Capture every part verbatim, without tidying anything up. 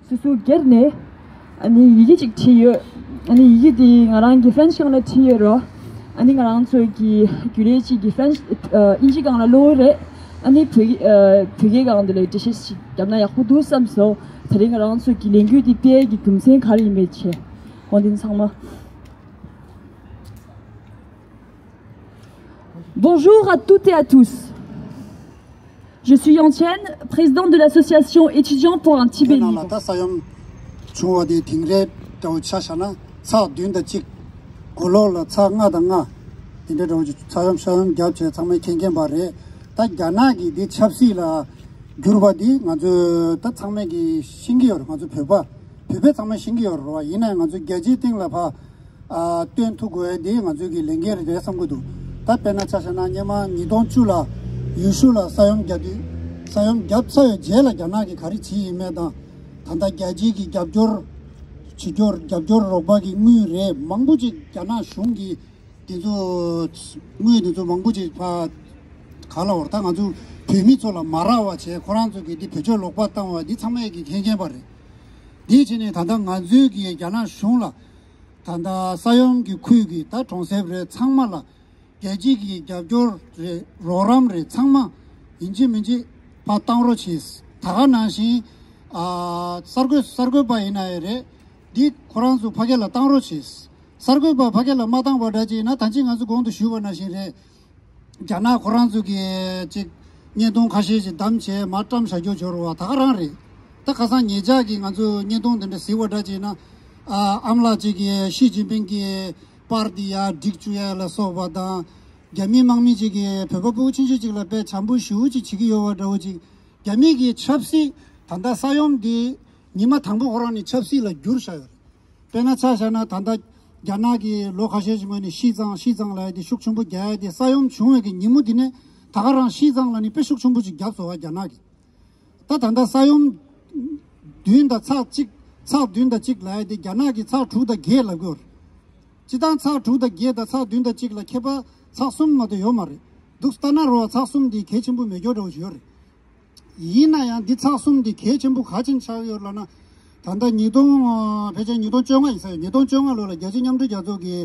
སོ་སོ་སྒེར་ནས་ཨ་ནི་ཡི་གེ་ཅིག་བྲིས་ཡོད། ཨ་ནི་ཡི་གེ་དེ་ང་རང་གི་ཧྥ་རན་སི་སྒང་ལ་བྲིས་ཡོད་རོ། ཨ་ནི་ང་རང་ཚོའི་གི་རྒྱུན་ལས་ཅིག་གི་ཧྥ་རན་སི་ཨ་དབྱིན་ཇི་སྒང་ལ་ཀློག་རེད། ཨ་ནི་བོད་ཨ་བོད་སྐད་སྒང་དེ་ལ་འགྲེལ་བཤད་ཅིག་བརྒྱབ་ན་ཡག་པོ་འདུག་བསམ་སོང་། ད་རིང་ང་རང་ཚོའི་གི་ལས་འགུལ་འདི་སྤེལ་གི་རྒྱུ་མཚན་ག་རེ་ཡིན་མེད་ཆེ། འོ་འདི་ཚང་མ། Bonjour à toutes et à tous. Je suis Yang Chen, présidente de l'association Étudiants pour un Tibet libre. ད་ས་ཡོམ་བྱུང་བ་དེ་དེང་རབས་འདྲ་བོ་ཆ་བཞག་ན་ཚེག་བདུན་དང་གཅིག་གོ་ལོག་ལ་ཚེག་ལྔ་དང་ལྔ་དེ་འདྲ་འདྲ་བོ་ཅིག་ས་ཡོམ་ས་ཡོམ་བརྒྱབ་བྱས་ཚང་མས་མཁྱེན་མཁྱེན་པ་རེད། ད་རྒྱ་ནག་གིས་འདི་ཆབ་སྲིད་ལ་བསྒྱུར་བ་འདི་ང་ཚོས་ད་ཚང་མས་ཀྱིས་ཤེས་ཀྱི་ཡོད་རེད། ང་ཚོ་བོད་པ་བོད་པས་ཚང་མས་ཤེས་ཀྱི་ཡོད་རེད་བ། ཡིན་ནའི་ང་ཚོ་རྒྱལ་སྤྱིའི་སྟེང་ལ་ཕར་ཨ་སྟོན་ཐུབ་དགོས་ཡ་འདི་ང་ཚོའི་གི་ལས་འགན་རེད་བསམ་གྱི་འདུག་ད་དཔེར་ན་ཆ་བཞག་ན་སྔོན་མ་ཉིས་སྟོང་བཅུ་ལ་ཡུལ་ཤུལ་ལ་ས་ཡོམ་བརྒྱབ་དུས་ས་ཡོམ་བརྒྱབ་ཚར་བའི་རྗེས་ལ་རྒྱ་ནག་གིས་ག་རེ་བྱས་ཡིན་མེད་དང་། ད་ལྟ་རྒྱལ་སྤྱིའི་གི་རྒྱབ་སྐྱོར་བྱེད་སྐྱོར་རྒྱབ་སྐྱོར་རོགས་པ་གི་དངུལ་རེད་མང་པོ་ཅིག་རྒྱ་ནག་གཞུང་གིས་དེ་ཚོ་དངུལ་དེ་ཚོ་མང་པོ་ཅིག་ཕར་ག་ལ་བར་ད་ང་ཚོ་བོད་མི་ཚོ་ལ་མ་རག་པ་བྱས་ཁོ་རང་ཚོ་གིས་འདི་བེད་སྤྱོད་ལོག་པ་བཏང་བ་འདི་ཚང་མས་ཀྱིས་མཁྱེན་མཁྱེན་པ་རེད། འདི་བྱས་ནས་ད་ལྟ་ང་ཚོའི་གི་རྒྱ་ནག་གཞུང་ལ་ད་ལྟ་ས་ཡོམ་གི་ཁུལ་གྱི་ད་གྲོང་གསེབ་རེད་ཚང་མ་ལ་རྒྱལ་སྤྱི་གི་རྒྱབ་སྐྱོར་རེད་རོགས་རམ་རེད་ཚང་མ་ཡིན་གཅིག་མིན་གཅིག་ཕར་བཏང་རོགས་བྱེད། ད་ག་ནང་བཞིན་ཨ་གསར་འགོད་གསར་འགོད་པ་ཡིན་ན་ཡང་རེད། འདི་ཁོ་རང་ཚོ་ཕ་གི་ལ་བཏང་རོགས་བྱེད། གསར་འགོད་པ་ཕ་གི་ལ་མ་བཏང་བ་འདྲ་ཅིག་ཡིན་ན་ད་ཅི་ང་ཚོ་གོང་དུ་ཞུས་པ་ནང་བཞིན་རེད། རྒྱ་ནག་ཁོ་རང་ཚོ་གིས་ཅིག་བརྙན་ཐུང་ཁ་ཤས་ཤིག་བདམས་བྱས་མར་བཀྲམ་བཞག་རྒྱུ་འབྱོར་བ་ད་ག་རང་རེད། ད་ཁ་སང་ཉེ་ཆར་གྱི་ང་ཚོ་བརྙན་ཐུང་དེ་འདྲ་གཟིགས་པ་འདྲ་ཅིག་ཡིན་ན་ཨ་ཨ་མ་ལགས་ཅིག་གིས་ཞི་ཅིན་ཕིང་གི་པར་འདི་ཡར་སྒྲིག་བཅུག་ཡ་ལ་སོགས་པ་དང་། རྒྱ་མི་དམག་མི་ཅིག་གིས་བོད་པ་ཕྲུ་གུ་ཆུང་ཆུང་ཅིག་ལ་དཔེ་བྱམས་པོ་ཞེ་པོ་ཅིག་བྱེད་ཀྱི་ཡོད་པ་འདྲ་བོ་ཅིག་རྒྱ་མི་གི་ཆབ་སྲིད་ད་ལྟ་ས་ཡོམ་འདི་ཉི་མ་དང་པོ་ཁོ་རང་ནས་ཆབ་སྲིད་ལ་བསྒྱུར་བཞག་ཡོད་རེད། དཔེར་ན་ཆ་བཞག་ན་ད་ལྟ་རྒྱ་ནག་གིས་ལོ་ཁ་ཤས་ཤིག་སྔོན་ནས་ཤི་ཙང་ཤི་ཙང་ལབ་ཡ་དེ་ཤུགས་ཆེན་པོ་རྒྱག་ཡ་དེ་ས་ཡོམ་བྱུང་བའི་གི་ཉིན་མོ་དེ་ནས་ད་ག་རང་ཤི་ཙང་ལ་ནི་དཔེ་ཤུགས་ཆེན་པོ་ཅིག་བརྒྱབ་སོང་བ་རྒྱ་ནག་གིས། ད་ད་ལྟ་ས་ཡོམ་བདུན་དང་ཚེག་གཅིག་ཚེག་བདུན་དང་གཅིག་ལབ་ཡ་དེ་རྒྱ་ནག་གིས་ཚེག་དྲུག་དང་བརྒྱད་ལབ་ཀྱི་ཡོད་རེད། སྤྱིར་བཏང་ཚེག་དྲུག་དང་བརྒྱད་དང་ཚེག་བདུན་དང་གཅིག་ལ་ཁྱད་པར་ཚེག་གསུམ་མ་གཏོགས་ཡོད་མ་རེད། འདུག་ལྟ་ན་རོ་ཚེག་གསུམ་འདི་གལ་ཆེན་པོ་མེད་སྐྱོ་འདྲ་བོ་ཞིག་ཡོད་རེད། ཡིན་ན་ཡང་འདི་ཚེག་གསུམ་འདི་གལ་ཆེན་པོ་ག་ཅིག་ཆགས་ཡོད་ལབ་ན། ད་ལྟ་ཉིས་སྟོང་ཕལ་ཆེར་ཉིས་སྟོང་བཅོ་ལྔ་ཡིན་ས་ཡོད། ཉིས་སྟོང་བཅོ་ལྔ་ལོ་ལ་རྒྱལ་སྤྱིའི་མཉམ་འབྲེལ་རྒྱལ་ཚོགས་ཀྱི་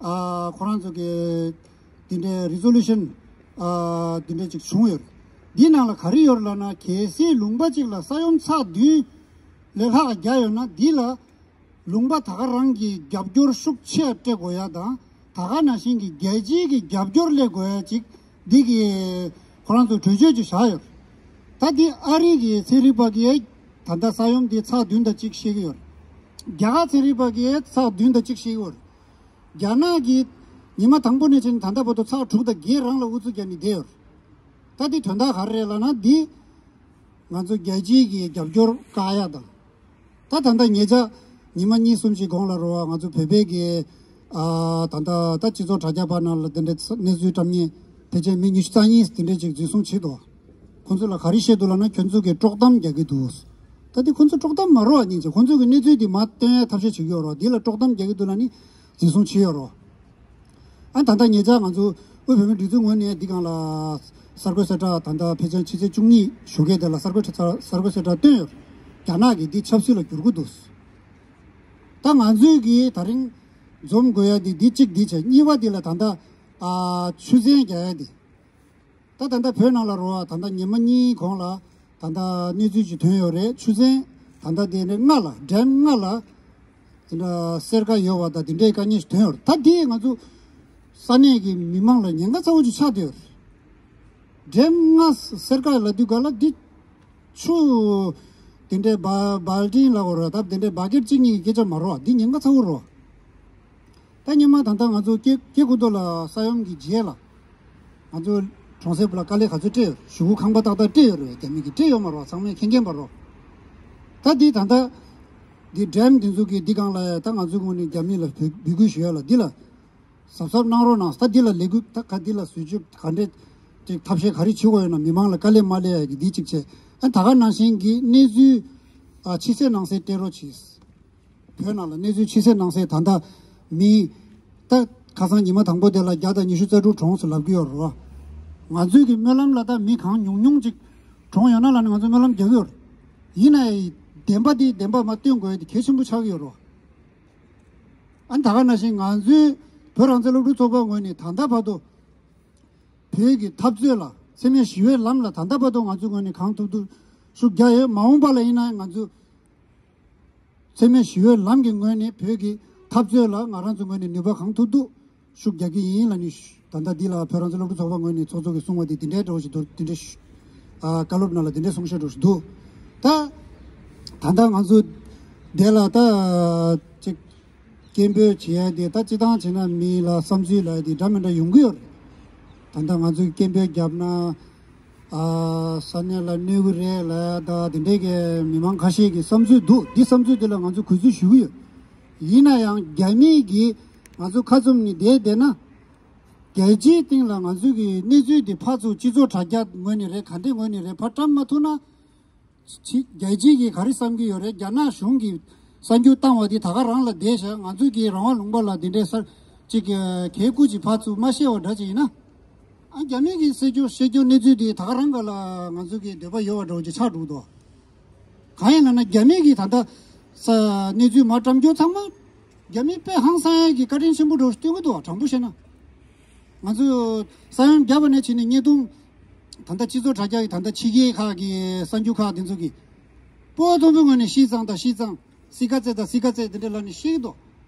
ཨ་ཁོ་རང་ཚོ་གི་འདི་འདྲའི་རི་ཛོ་ལུ་ཤན་ཨ་འདི་འདྲ་ཅིག་བྱུང་ཡོད་རེད། འདི་ནང་ལ་ག་རེ་ཡོད་རེད་ལབ་ན་གལ་སྲིད་ལུང་པ་ཅིག་ལ་ས་ཡོམ་ཚེག་བདུན་ལས་ལྷག་རྒྱག་ཡོད་ན་འདི་ལ་ལུང་པ་ད་ག་རང་གི་རྒྱབ་སྐྱོར་ཤུགས་ཆེ་སྤྲད་དགོས་ཡ་དང་ད་ག་ནང་བཞིན་གྱི་རྒྱལ་སྤྱིའི་གི་རྒྱབ་སྐྱོར་སླེབས་དགོས་ཡ་ཅིག་འདི་གི་ཁོ་རང་ཚོ་གྲོས་ཆོད་ཅིག་བཞག་ཡོད། ད་འདི་ཨ་རི་གི་ཚན་རིག་པ་གིས་ད་ལྟ་ས་ཡོམ་འདི་ཚེག་བདུན་དང་གཅིག་བཤད་ཀྱི་ཡོད། རྒྱ་གར་ཚན་རིག་པ་གིས་ཚེག་བདུན་དང་གཅིག་བཤད་ཀྱི་ཡོད། རྒྱ་ནག་གིས་ཉི་མ་དང་པོ་ནས་བྱས་ནས་ད་ལྟ་བར་དུ་ཚེག་དྲུག་དང་བརྒྱད་རང་ལ་ཨུ་ཚུགས་རྒྱག་ནས་བསྡད་ཡོད། ད་འདི་དོན་དག་ག་རེ་རེད་ལབ་ན་འདི་ང་ཚོ་རྒྱལ་སྤྱིའི་གི་རྒྱབ་སྐྱོར་བཀག་ཡ་དང་། ད་ད་ལྟ་ཉེ་ཆར་ཉི་མ་གཉིས་གསུམ་ཞིག་གོང་ལ་རོ་ང་ཚོ་བོད་པའི་གི་ཨ་ད་ལྟ་ད་སྤྱི་ཚོགས་དྲ་རྒྱ་པ་ནང་ལ་དེ་འདྲའི་གནས་ཚུལ་བཀྲམ་མཁན་ཕལ་ཆེར་མི་ཉི་ཤུ་རྩ་གཉིས་དེ་འདྲས་ཅིག་འཛིན་བཟུང་བྱས་འདུག་ཁོང་ཚོ་ལ་ག་རེ་བཤད་འདུག་ལབ་ན་ཁྱོད་ཚོ་གིས་དཀྲོག་གཏམ་རྒྱག་གི་འདུག་ད་འདི་ཁོང་ཚོ་དཀྲོག་གཏམ་མ་རོ་བ་སྙིང་རྗེ། ཁོང་ཚོ་གིས་གནས་ཚུལ་འདི་མར་བཏོན་ཡ་ཐབས་ཤེས་བྱེད་ཀྱི་ཡོད་རོ། འདི་ལ་དཀྲོག་གཏམ་རྒྱག་གི་འདུག་ལབ་ནི་འཛིན་བཟུང་བྱས་ཡོད་རོ། ཨ་ད་ལྟ་ཉེ་ཆར་ང་ཚོ་དབུས་བོད་མིའི་སྒྲིག་འཛུགས་ངོས་ནས་འདི་སྒང་ལ་གསར་འགོད་གསལ་བསྒྲགས་ད་ལྟ་ཕལ་ཆེར་ཕྱི་ཚེས་བཅུ་གཉིས་ཞོགས་ཀས་དེ་ལ་གསར་འགོད་གསལ་གསར་འགོད་གསལ་བསྒྲགས་བཏོན་ཡོད། རྒྱ་ནག་གིས་འདི་ཆབ་སྲིད་ལ་བསྒྱུར་གྱི་འདུག་ད་ང་ཚོས་ཀྱིས་ད་རིང་འཛོམས་དགོས་ཡ་འདི་འདི་གཅིག་འདི་བྱས། གཉིས་པ་འདི་ལ་ད་ལྟ་ཨ་ཆུ་ཚན་རྒྱག་ཡ་འདི། ད་ད་ལྟ་བོད་ནང་ལ་རོ་ཨ་ད་ལྟ་ཉི་མ་གཉིས་གོང་ལ་ད་ལྟ་གནས་ཚུལ་ཅིག་ཐོན་ཡོད་རེད། ཆུ་ཚན་ད་ལྟ་དེ་ནས་ལྔ་ལ་ཌེམ་ལྔ་ལ་དེ་འདྲ་སེར་ཁ་ཡོད་པ་དང་དེ་འདྲའི་དཀའ་ངལ་ཞིག་ཐོན་ཡོད་རེད། ད་དེ་ང་ཚོ་ས་གནས་ཀྱི་མི་མང་ལ་ཉེན་ཁ་ཚ་བོ་ཅིག་ཆགས་བསྡད་ཡོད་རེད། ཌེམ་ལྔ་སེར་ཁ་ལབ་དུས་ག་ལ་འདི་ཆུ་དེ་འདྲའི་བ་བལ་ཏིན་ལབ་དགོས་རེད། ད་དེ་འདྲའི་བ་ཀེཊ་གཅིག་གཉིས་ཀྱི་སྐད་ཆ་མ་རེད། འདི་ཉེན་ཁ་ཚ་བོ་རེད། ད་སྔོན་མ་ད་ལྟ་ང་ཚོ་སྐྱེ་སྐྱེ་རྒུ་མདོ་ལ་ས་ཡོམ་གྱི་རྗེས་ལ་ང་ཚོ་གྲོང་གསེབ་ལ་དཀའ་ལས་ག་ཚོད་སྤྲད་ཡོད་རེད། ཞུ་སྒོ་ཁང་པ་ཏག་ཏག་སྤྲད་ཡོད་རེད། རྒྱ་མི་གིས་སྤྲད་ཡོད་མ་རེད། ཚང་མས་མཁྱེན་མཁྱེན་པ་རེད། ད་འདི་ད་ལྟ་འདི་ཌེམ་འདི་ཚོ་གི་འདི་སྒང་ལ་ད་ང་ཚོའི་ངོས་ནས་རྒྱ་མི་ལ་འབོད་འབོད་སྐུལ་ཞུ་ཡ་ལ་འདི་ལ་གཟབ་གཟབ་གནང་རོགས་གནང་། ད་འདི་ལ་ལས་འགུལ་ད་ག་འདི་ལ་བཟོ་བཅོས་ག་འདྲས་ཅིག་ཐབས་ཤེས་ག་རེ་བྱེད་དགོས་ཡོད་ན་མི་མང་ལ་དཀའ་ལས་མ་སླེབས་ཡ་གི་འདི་གཅིག་བྱས། ཨ་ད་ག་ནང་བཞིན་གྱི་གནས་ཚུལ་ཨ་ཕྱི་གསལ་ནང་གསལ་སྤྲད་རོགས་གྱིས། བོད་ནང་ལ་གནས་ཚུལ་ཕྱི་གསལ་ནང་གསལ་ད་ལྟ་མི་ད་ཁ་སང་ཉི་མ་དང་པོ་དེ་ལ་བརྒྱ་དང་ཉི་ཤུ་རྩ་དྲུག་གྲོངས་སོང་ལབ་ཀྱི་ཡོད་རེད་བ། ང་ཚོའི་གི་སྨོན་ལམ་ལ་ད་མི་གང་ཉུང་ཉུང་ཅིག་གྲོངས་ཡོད་ན་ལབ་ནས་ང་ཚོ་སྨོན་ལམ་རྒྱག་གི་ཡོད་རེད། ཡིན་ནའི་ བདེན་པ་འདི་བདེན་པ་མ་སྟོན་དགོས་ཡ་དེ་གལ་ཆེན་པོ་ཆགས་ཀྱི་ཡོད་རེད། ཨ་ནི་ད་ག་ནང་བཞིན་ང་ཚོའི་བོད་རང་བཙན་སློབ་ཕྲུག་ཚོགས་པ་ངོས་ནས་ད་ལྟ་བར་དུ་བོད་ཀྱི་འཐབ་རྩོད་ལ་འཚེ་མེད་ཞི་བའི་ལམ་ལ་ད་ལྟ་བར་དུ་ང་ཚོའི་ངོས་ནས་གང་ཐུབ་ཐུབ་ཤུགས་རྒྱག་ཡོད། མ་འོངས་པ་ལ་ཡིན་ན་ང་ཚོ་འཚེ་མེད་ཞི་བའི་ལམ་གྱི་ངོས་ནས་བོད་ཀྱི་འཐབ་རྩོད་ལ་ང་རང་ཚོའི་ངོས་ནས་ནུས་པ་གང་ཐུབ་ཐུབ་ཤུགས་རྒྱག་གི་ཡིན་ལབ་ནས་ད་ལྟ་འདི་ལ་བོད་རང་བཙན་སློབ་ཕྲུག་ཚོགས་པ་ངོས་ནས་ཚོགས་གཙོ་གིས་གསུངས་པ་དེ་འདི་འདྲའི་འདྲ་བོ་ཞིག་འདུག་འདི་འདྲའི་ཨ་བཀའ་སློབ་ནང་ལ་འདི་འདྲའི་གསུང་བཤད་འདྲ་བོ་ཞིག་འདུག་ད་ད་ལྟ་ང་ཚོ་འདི་ལ་ད་ཅིག་སྐད་འབོད་བྱེད་ཡ་དེ་ད་སྤྱི་བཏང་བྱས་ན་མི་ལ་བསམ་ཚུལ་ལབ་ཡ་དེ་འདྲ་མི་འདྲ་ཡོང་གི་ཡོད་རེད། ད་ལྟ་ང་ཚོས་སྐད་འབོད་བརྒྱབ་ན་ཨ་ས་གནས་ལ་གནོད་གི་རེད་ལབ་ཡ་ད་དེ་འདྲའི་གི་མི་མང་ཁ་ཤས་ཀྱི་བསམ་ཚུལ་འདུག་འདི་བསམ་ཚུལ་དེ་ལ་ང་ཚོས་གུས་བརྩི་ཞུ་གི་ཡོད། ཡིན་ན་ཡང་རྒྱ་མི་གིས་ང་ཚོ་ཁ་བཙུམ་ནས་བསྡད་བསྡད་ན། རྒྱལ་སྤྱིའི་སྟེང་ལ་ང་ཚོའི་གི་གནས་ཚུལ་འདི་ཕར་ཚུར་སྤྱི་ཚོགས་དྲ་རྒྱ་ངོས་ནས་རེད་ག་འདྲའི་ངོས་ནས་རེད་ཕར་བཀྲམ་མ་ཐུབ་ན། ཕྱི་རྒྱལ་སྤྱིའི་གི་ག་རེ་བསམ་གྱི་ཡོད་རེད། རྒྱ་ནག་གཞུང་གི་གསར་འགྱུར་བཏང་བ་འདི་ད་ག་རང་ལ་བསྡད་བཞག་ང་ཚོའི་གི་རང་དབང་ལུང་པ་ལ་འདི་འདྲའི་གསར་ཅིག་གི་གལ་སྐུ་ཅིག་ཕར་ཚུར་མ་བཤད་པ་འདྲ་ཅིག་ཡིན་ན། ཨ་རྒྱ་མི་གི་བཤད་རྒྱུ་བཤད་རྒྱུ་གནས་ཚུལ་འདི་ད་ག་རང་ག་ལ་ང་ཚོའི་གི་འདོད་པ་ཡོད་པ་འདྲ་བོ་ཅིག་ཆགས་འགྲོ་གི་འདུག་གང་ཡིན་ལབ་ན་རྒྱ་མི་གི་ད་ལྟ་ས་གནས་ཚུལ་མར་བཀྲམ་རྒྱུ་ཚང་མ་རྒྱ་མི་དཔེ་ཧང་སང་ཡ་གི་བཀའ་དྲིན་ཆེན་པོ་འདྲ་བོ་སྟོན་གི་འདུག་དྲང་པོ་བཤད་ན། ང་ཚོས་ས་ཡོམ་བརྒྱབ་པ་ནས་བྱས་ནས་བརྙན་ཐུང་ད་ལྟ་སྤྱི་ཚོགས་དྲ་རྒྱ་གི་ད་ལྟ་ཕྱི་རྒྱལ་ཁག་གི་གསར་འགྱུར་ཁག་དེ་ཚོ་གི་སྤོ་བོ་མཐོན་པོའི་ངོས་ནས་ཤི་ཙང་དང་ཤི་ཙང་སི་ཀ་ཙེ་དང་སི་ཀ་ཙེ་དེ་འདྲ་ལབ་ནས་ཤི་གི་འདུག་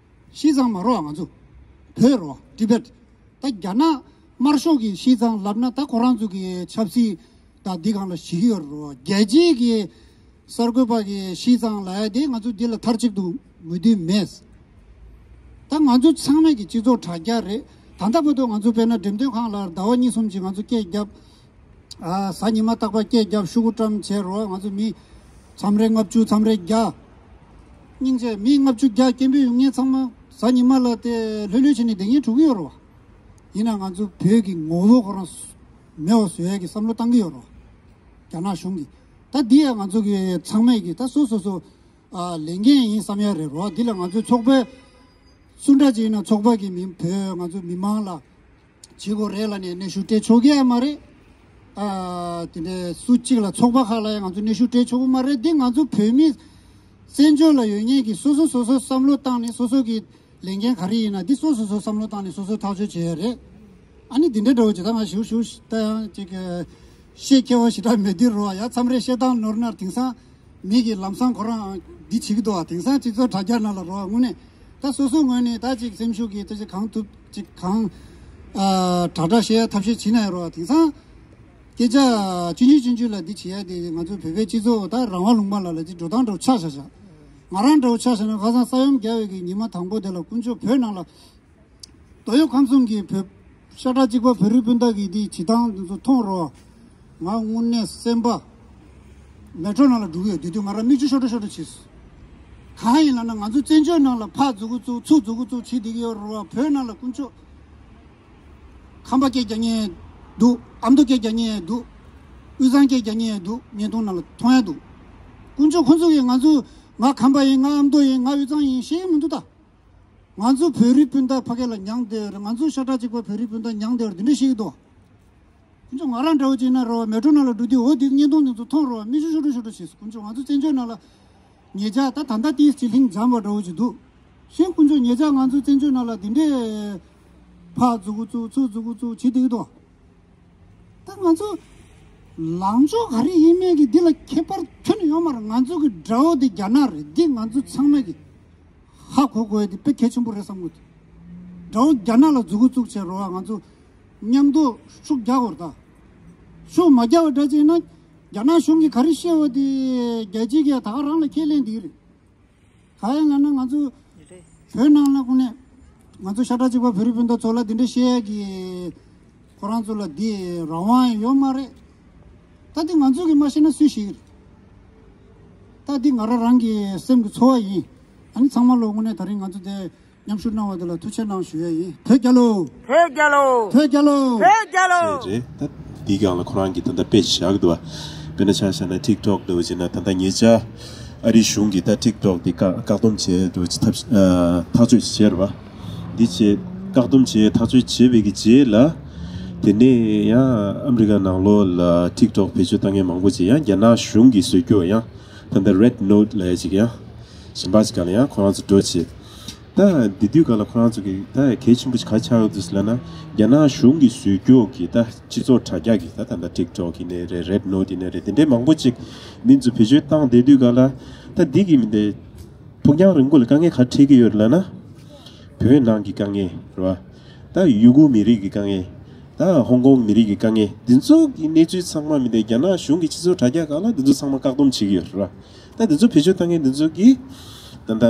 ཤི་ཙང་མ་རོ་ང་ཚོ་བོད་རོ་ཊི་བེཊ་ད་རྒྱ་ནག་དམར་ཤོག་གི་ཤི་ཙང་ལབ་ན་ད་ཁོ་རང་ཚོ་གི་ཆབ་སྲིད་ད་འདི་སྒང་ལ་ཞིག་ཡོད་རེད་བ། རྒྱལ་སྤྱིའི་གི་གསར་འགོད་པ་གི་ཤི་ཙང་ལབ་ཡ་དེ་ང་ཚོ་འདི་ལ་མཐར་གཅིག་ཏུ་མོས་མཐུན་མེད། ད་ང་ཚོ་ཚང་མས་གི་སྤྱི་ཚོགས་དྲ་རྒྱ་རེད། ད་ལྟ་བར་དུ་ང་ཚོ་དཔེར་ན་འགྲེམས་སྟོན་ཁང་ལ་ཟླ་བ་གཉིས་གསུམ་ཅིག་ང་ཚོ་སྐད་བརྒྱབ། ཨ་གཟའ་ཉི་མ་རྟག་པར་སྐད་བརྒྱབ་ཤོག་གུ་བཀྲམ་བྱས་རོགས་ང་ཚོ་མི་མཚམས་རེ་ལྔ་བཅུ་མཚམས་རེ་བརྒྱ། སྙིང་རྗེ་མི་ལྔ་བཅུ་བརྒྱ་སྐད་འབོད་ཡོང་མཁན་ཚང་མ་གཟའ་ཉི་མ་ལ་དེ་ལྷོད་ལྷོད་བྱས་ནས་བསྡད་མཁན་འགྲོ་གི་ཡོད་རེད་བ། ཡིན་ན་ང་ཚོ་བོད་ཀྱི་ངོ་བོ་ཁོ་རང་མེད་པ་བཟོ་ཡ་གི་བསམ་བློ་བཏང་གི་ཡོད་རེད་བ། རྒྱ་ནག་གཞུང་གིས་ད་འདི་ཡང་ང་ཚོ་གི་ཚང་མས་གི་ད་སོ་སོ་སོ་ཨ་ལས་འགན་ཡིན་བསམ་ཡ་རེད་རོ། འདི་ལ་ང་ཚོའི་ཚོགས་པའི་སུ་འདྲ་ཅིག་ཡིན་ན་ཚོགས་པ་གི་མི་བོད་ང་ཚོ་མི་མང་ལ་བྱེད་དགོས་རེད་ལབ་ནས་སྙན་ཞུ་སྤྲད་ཆོག་གི་ཡ་མ་རེད། ཨ་དེ་འདྲའི་སུ་གཅིག་ལ་ཚོགས་པ་ཁག་ལ་ཡང་ང་ཚོ་སྙན་ཞུ་སྤྲད་ཆོག་གི་མ་རེད། འདི་ང་ཚོ་བོད་མི་བཙན་བྱོལ་ལ་ཡོད་མཁན་གྱི་སོ་སོ་སོ་སོ་བསམ་བློ་བཏང་ནས་སོ་སོ་གི་ལས་འགན་ག་རེ་ཡིན་ན་འདི་སོ་སོ་སོ་བསམ་བློ་བཏང་ནས་སོ་སོ་ཐག་གཅོད་བྱེད་ཡ་རེད། ཨ་ནི་འདི་འདྲའི་འདྲ་བོ་ཅིག་ད་ང་ཞུ་ཞུ་ད་ཡང་ཅིག་བཤད་སྐལ་བ་ཞེ་དྲག་མེད་དུས་རོ། ཡ་མཚམས་རེ་བཤད་སྟངས་ནོར་ན་དེང་སང་མི་གི་ལམ་སང་ཁོ་རང་འདི་བྱེད་ཀྱི་འདུག་བ། དེང་སང་སྤྱི་ཚོགས་དྲ་རྒྱ་ནང་ལ་རོ་དངོས་གནས་ད་སོ་སོ་ངོས་ནས་ད་ཅིག་སེམས་ཤུགས་ཀྱིས་ད་ཅིག་གང་ཐུབ་ཅིག་གང་ཨ་དྲག་དྲག་བཤད་ཡ་ཐབས་ཤེས་བྱེད་ན་ཡ་རོ། དེང་སང་སྐད་ཆ་ཆུང་ཆུང་ཆུང་ཆུང་ལ་འདི་བྱེད་ཡ་དེ་ང་ཚོ་བོད་པའི་སྤྱི་ཚོགས་ད་རང་དབང་ལུང་པ་ལ་ལ་ཅིག་འགྲོ་སྟངས་འདྲ་བོ་ཆགས་བཞག་བཞག་ང་རང་འདྲ་བོ་ཆ་བཞག་ན་ཁ་སང་ས་ཡོམ་བརྒྱབ་པའི་གི་ཉི་མ་དང་པོ་དེ་ལ་དཀོན་མཆོག་བོད་ནང་ལ་དོ་ཡོད་ཁམས་གསུམ་གྱི་བོད་ཤ་ཁྲག་གཅིག་པ་བོད་རིགས་སྤུན་ཟླ་གི་འདི་བྱེད་སྟངས་འདི་ཚོ་མཐོང་རོགས། ང་དངོས་གནས་སེམས་པ་མེ་ཊོ་ནང་ལ་འགྲོ་གི་ཡོད། དེ་དུས་ང་རང་མིག་ཆུ་ཤོར་འགྲོ་ཤོར་འགྲོ་བྱས་སོང་། གང་ཡིན་ལབ་ན་ང་ཚོ་བཙན་བྱོལ་ནང་ལ་ཕར་འཛུལ་གི་བཙུགས་ཚུར་འཛུལ་གི་བཙུགས་བྱེད་བསྡད་ཀྱི་ཡོད་རེད་བ། བོད་ནང་ལ་དཀོན་མཆོག་ཁམས་པ་སྐད་རྒྱག་མཁན་འདུག་ཨ་མདོ་སྐད་རྒྱག་མཁན་འདུག་དབུས་གཙང་སྐད་རྒྱག་མཁན་འདུག་བརྙན་ཐུང་ནང་ལ་མཐོང་ཡ་འདུག་དཀོན་མཆོག་ཁོང་ཚོ་གིས་ང་ཚོ་ང་ཁམས་པ་ཡིན། ང་ཨ་མདོ་ཡིན། ང་དབུས་གཙང་ཡིན་ཞེས་མི་འདུག་ད། ང་ཚོ་བོད་རིགས་སྤུན་ཟླ་ཕ་གི་ལ་མྱངས་བསྡད་ཡོད་རེད། ང་ཚོ་ཤ་ཁྲག་གཅིག་པ་བོད་རིགས་སྤུན་ཟླ་མྱངས་བསྡད་ཡོད་རེད། འདི་འདྲ་བཤད་ཀྱི་འདུག་ཁོང་ཚོ་ང་རང་འདྲ་བོ་ཅིག་ན་རོ་མེ་ཊོ་ནང་ལ་འགྲོ་དུས་འོ་དེ་བརྙན་ཐུང་དེ་ཚོ་མཐོང་རོ་མིག་ཆུ་ཤོར་འགྲོ་ཤོར་འགྲོ་བྱས་སོང་། ཁོང་ཚོ་ང་ཚོ་བཙན་བྱོལ་ནང་ལ་ཉེ་ཆར་ད་ད་ལྟ་དེའི་ཕྱི་ལྷིང་འཇམ་པ་འདྲ་བོ་ཅིག་འདུག་ཤིང་། ཁོང་ཚོ་ཉེ་ཆར་ང་ཚོ་བཙན་བྱོལ་ནང་ལ་དེ་འདྲས་ཕར་འཛུལ་གི་བཙུགས་ཚུར་འཛུལ་གི་བཙུགས་བྱེད་བསྡད་ཀྱི་འདུག་ད་ང་ཚོ་ལངས་ཕྱོགས་ག་རེ་ཡིན་མིན་གྱི་འདི་ལ་ཁྱད་པར་ཁྱོན་ནས་ཡོད་མ་རེད། ང་ཚོ་གི་དགྲ་བོ་དེ་རྒྱ་ནག་རེད། འདི་ང་ཚོ་ཚང་མས་གི་ཧ་གོ་དགོས་ཡ་དེ་དཔེ་གལ་ཆེན་པོ་རེད་བསམ་གི་འདུག་དགྲ་བོ་རྒྱ་ནག་ལ་འཛུལ་གི་བཙུགས་བྱས་རོགས། ང་ཚོ་མཉམ་དུ་ཤུགས་རྒྱག་དགོས་རེད་ད། ཤུགས་མ་རྒྱག་པ་འདྲ་ཅིག་ཡིན་ན་རྒྱ་ནག་གཞུང་གིས་ག་རེ་བཤད་པ་དེ་རྒྱལ་སྤྱིའི་གི་ད་ག་རང་ལ་ཁས་ལེན་འདི་རེད། ག་ཡང་ལབ་ན་ང་ཚོ་བོད་ནང་ལ་ཁོ་ནས་ང་ཚོ་ཤ་ཁྲག་གཅིག་པ་བོད་རིགས་སྤུན་ཟླ་ཚོ་ལ་འདི་འདྲ་བཤད་ཡ་གི་ཁོ་རང་ཚོ་ལ་འདི་རང་དབང་ཡོད་མ་རེད། ད་འདི་ང་ཚོ་གིས་མ་ཤེས་ན་སུས་ཤེས་ཀྱི་རེད། ད་འདི་ང་རང་རང་གི་སེམས་ཀྱི་ཚོར་བ་ཡིན། ཨ་ནི་ཚང་མ་ལོ་དངོས་གནས་ད་རིང་ང་ཚོ་དེ་མཉམ་ཞུགས་གནང་བ་དེ་ལ་ཐུགས་ཆེ་གནང་ཞུ་ཡ་ཡིན། བོད་རྒྱལ་ལོ། བོད་རྒྱལ་ལོ། བོད་རྒྱལ་ལོ། བོད་རྒྱལ་ལོ། རེད། ད་འདི་སྒང་ལ་ཁོ་རང་གིས་ད་ལྟ་དཔེ་བཞག་འདུག་བ། དཔེར་ན་ཆ་བཞག་ན་ཊིག་ཊོག་འདྲ་བོ་བྱས་ན་ད་ལྟ་ཉེ་ཆར་ཨ་རིའི་གཞུང་གིས་ད་ཊིག་ཊོག་འདི་བཀག་བཀག་སྡོམ་བྱས་འདྲ་བོ་བྱས་ཐབས་ཨ་ཐག་གཅོད་བྱས་རེད་བ། འདི་བྱས་བཀག་སྡོམ་བྱས་ཐག་གཅོད་བྱས་པའི་གི་རྗེས་ལ། དེ་ནས་ཡང་ཨ་མི་རི་ཀ་ནང་ལོགས་ལ་ཊིག་ཊོག་བེད་སྤྱོད་བཏང་མཁན་མང་པོ་ཅིག་ཡང་རྒྱ་ནག་གཞུང་གིས་བཟོས་རྒྱུ་ཡང་། ད་ལྟ་Red Note་ལབ་ཡ་ཅིག་ཡང་གཞན་པ་ཅིག་ག་ལ་ཡང་ཁོ་རང་ཚོ་འགྲོ་བྱེད། ད་དེ་དུས་ག་ལ་ཁོ་རང་ཚོ་གི་ད་གལ་ཆེན་པོ་ཞིག་ག་ཆགས་ཡོད་དུས་ལབ་ན། རྒྱ་ནག་གཞུང་གིས་བཟོས་རྒྱུ་གི་ད་སྤྱི་ཚོགས་དྲ་རྒྱ་གི་ད་ད་ལྟ་TikTok་ཡིན་ནའི་རེད། Red Note་ཡིན་ནའི་རེད། དེ་འདྲའི་མང་པོ་ཅིག་མི་ཚོ་བེད་སྤྱོད་བཏང་བསྡད་དུས་ག་ལ། ད་འདི་གི་མི་འདི་ཕུགས་རྒྱང་རིང་པོ་ལ་དཀའ་ངལ་ག་འཕྲད་ཀྱི་ཡོད་ལབ་ན། བོད་ནང་གི་དཀའ་ངལ་རེད་བ། ད་ཡུ་གུར་མི་རིགས་ཀྱི་དཀའ་ངལ། ད་ཧོང་ཀོང་མི་རིགས་ཀྱི་དཀའ་ངལ། འདི་ཚོ་གི་གནས་ཚུལ་ཚང་མ་མི་འདི་རྒྱ་ནག་གཞུང་གི་སྤྱི་ཚོགས་དྲ་རྒྱ་སྒང་ལ་འདི་ཚོ་ཚང་མ་བཀག་སྡོམ་བྱེད་ཀྱི་ཡོད་རེད་བ། ད་འདི་ཚོ་བེད་སྤྱོད་བཏང་མཁན་འདི་ཚོ་གིས་ད་ད་ད་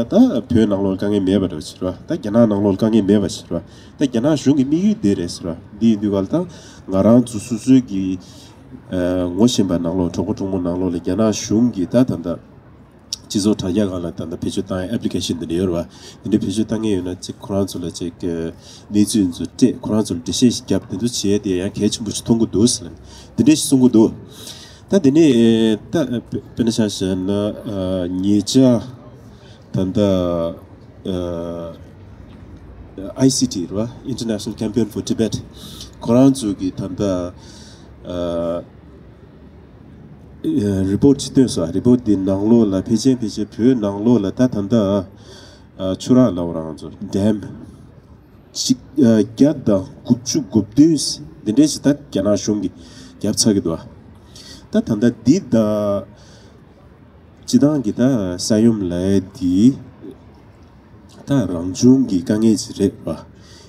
བོད་ནང་ལོགས་དཀའ་ངལ་མེད་པ་འདྲ་བོ་ཅིག་རེད་བ། ད་རྒྱ་ནག་ནང་ལོགས་དཀའ་ངལ་མེད་པ་ཅིག་རེད་བ། ད་རྒྱ་ནག་གཞུང་གི་དམིགས་ཡུལ་དེ་རེད་ཟེར་བ། འདི་ཡིན་དུས་ག་ལ་ད་ང་རང་ཚོ་སོ་སོའི་གི་ཨ་ངོ་ཤེས་པ་ནང་ལོགས། གྲོགས་པོ་གྲོགས་མོ་ནང་ལོགས་ལ་རྒྱ་ནག་གཞུང་གི་ད་ད་ད་སྤྱི་ཚོགས་དྲ་རྒྱ་སྒང་ལ་ད་ལྟ་བེད་སྤྱོད་བཏང་ཡའི་application་འདི་འདྲ་ཡོད་རེད་བ། འདི་འདྲ་བེད་སྤྱོད་བཏང་མཁན་ཡོད་ན་ཅིག་ཁོ་རང་ཚོ་ལ་ཅིག་གནས་ཚུལ་ཚོ་སྤྲད། ཁོ་རང་ཚོ་ལ་འགྲེལ་བཤད་ཞིག་བརྒྱབ། དེ་ཚོ་བྱས་ཏེ་ཡང་གལ་ཆེན་པོ་ཞིག་མཐོང་གི་འདུག་ཟེར་ལབ་ནས་འདི་འདྲ་ཞིག་གསུང་གི་འདུག་ད་དེ་ནས་ད་དཔེར་ན་ཆ་བཞག་ན་ཉེ་ཆར་ད་ལྟ་ICT་རེད་བ། International Campaign for Tibet། ཁོ་རང་ཚོ་གི་ད་ལྟ་report་ཅིག་བཏོན་སོང་། report་དེ་ནང་ལོགས་ལ་ཕལ་ཆེར་ཕལ་ཆེར་བོད་ནང་ལོགས་ལ་ད་ད་ལྟ་ཆུ་རགས་ལ་འོ་རང་ཚོ་dam་ཅིག་བརྒྱ་དང་དགུ་བཅུ་གོ་བདུན་འདི་འདྲའི་ཞིག་ད་རྒྱ་ནག་གཞུང་གིས་བརྒྱབ་ཚར་གི་འདུག་ད་ད་ལྟ་འདི་ད་སྤྱི་བཏང་གི་ད་ས་ཡོམ་ལབ་ཡ་འདི་ད་རང་བྱུང་གི་དཀའ་ངལ་ཅིག་རེད་བ།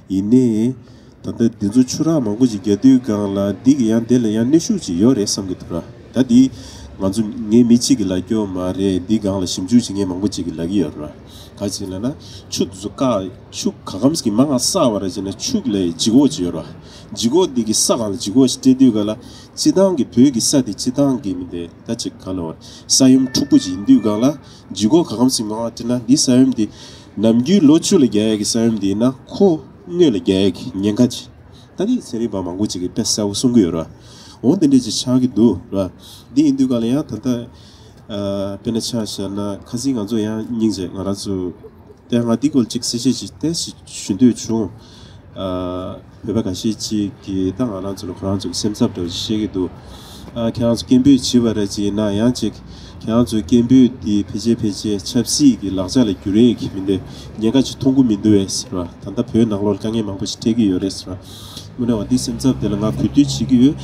ཡིན་ནའི་ད་ལྟ་འདི་ཚོ་ཆུ་རགས་མང་པོ་ཅིག་རྒྱག་དུས་སྒང་ལ་འདི་གི་ཡང་དེ་ལ་ཡང་གནོན་ཤུགས་ཅིག་ཡོད་རེད་བསམ་གི་འདུག་ར། ད་འདི་ང་ཚོ་ངའི་མི་གཅིག་གིས་ལབ་རྒྱུ་མ་རེད། འདི་སྒང་ལ་ཞིབ་འཇུག་བྱེད་མཁན་མང་པོ་ཅིག་གིས་ལབ་ཀྱི་ཡོད་ར། ག་ཅིག་ལབ་ན་ཆུ་འདི་ཚོ་བཀག་ཆུ་ག་གམ་ཞིག་མ་ང་བསགས་པ་ར་བྱས་ན་ཆུ་ལ་ལྗིད་ཁོག་ཅིག་ཡོད་ར། ལྗིད་ཁོག་འདི་གི་ས་སྒང་ལ་ལྗིད་ཁོག་ཅིག་སྤྲད་དུས་སྒང་ལ་སྤྱི་བཏང་གི་བོད་ཀྱི་ས་དེ་སྤྱི་བཏང་གི་མི་འདི་ད་ཅིག་ག་ལ་བར་ས་ཡོམ་འཁྲུག་པོ་ཅིག་ཡིན་དུས་སྒང་ལ་ལྗིད་ཁོག་ག་གམ་ཞིག་མ་ང་སྤྲད་ན་འདི་ས་ཡོམ་འདི་ནམ་རྒྱུན་ལོ་བཅུ་ལ་རྒྱག་ཡ་གི་ས་ཡོམ་འདི་ཡིན་ན་ཁོ་སྔོན་ལ་རྒྱག་ཡ་གི་ཉེན་ཁ་ཅིག་ད་ནི་ཚན་རིག་པ་མང་པོ་ཅིག་གིས་དཔེ་གསལ་པོ་གསུང་གི་ཡོད་ར། འོ་དེ་འདྲས་ཅིག་ཆགས་ཀྱི་འདུག་ར། འདི་ཡིན་དུས་ག་ལ་ཡང་ད་ལྟ་ཨ་དཔེར་ན་ཆ་བཞག་ན་ཁ་སང་ང་ཚོ་ཡང་སྙིང་རྗེ་ང་རང་ཚོ་དེ་ང་འདི་སྐོར་ཅིག་གསལ་བཤད་ཅིག་ཏོག་ཙམ་ཞུ་འདོད་བྱུང་། ཨ་བོད་པ་ཁ་ཤས་ཅིག་གིས་ད་ང་རང་ཚོ་ལ་ཁོ་རང་ཚོ་གི་སེམས་འཚབ་འདྲ་བོ་ཅིག་བཤད་ཀྱི་འདུག་ཨ་ཁྱེད་རང་ཚོ་སྐད་འབོད་བྱེད་པ་ར་ཅིག་ཡིན་ན་ཡང་ཅིག་ཁྱེད་རང་ཚོའི་སྐད་འབོད་འདི་ཕལ་ཆེར་ཕལ་ཆེར་ཆབ་སྲིད་ཀྱི་ལག་ཆ་ལ་འགྱུར་ཡས་ཀྱི་མི་འདི་ཉེན་ཁ་ཅིག་མཐོང་གི་མི་འདུག་བས་ཟེར་བ། ད་ལྟ་བོད་ནང་ལོགས་ལ་དཀའ་ངལ་མང་པོ་ཞིག་འཕྲད་ཀྱི་ཡོད་རེད་ཟེར་བ། དངོས་གནས་བ་འདི་སེམས་འཚབ་དེ་ལ་ང་གུས་བཏུད་བྱེད་ཀྱི་ཡོད།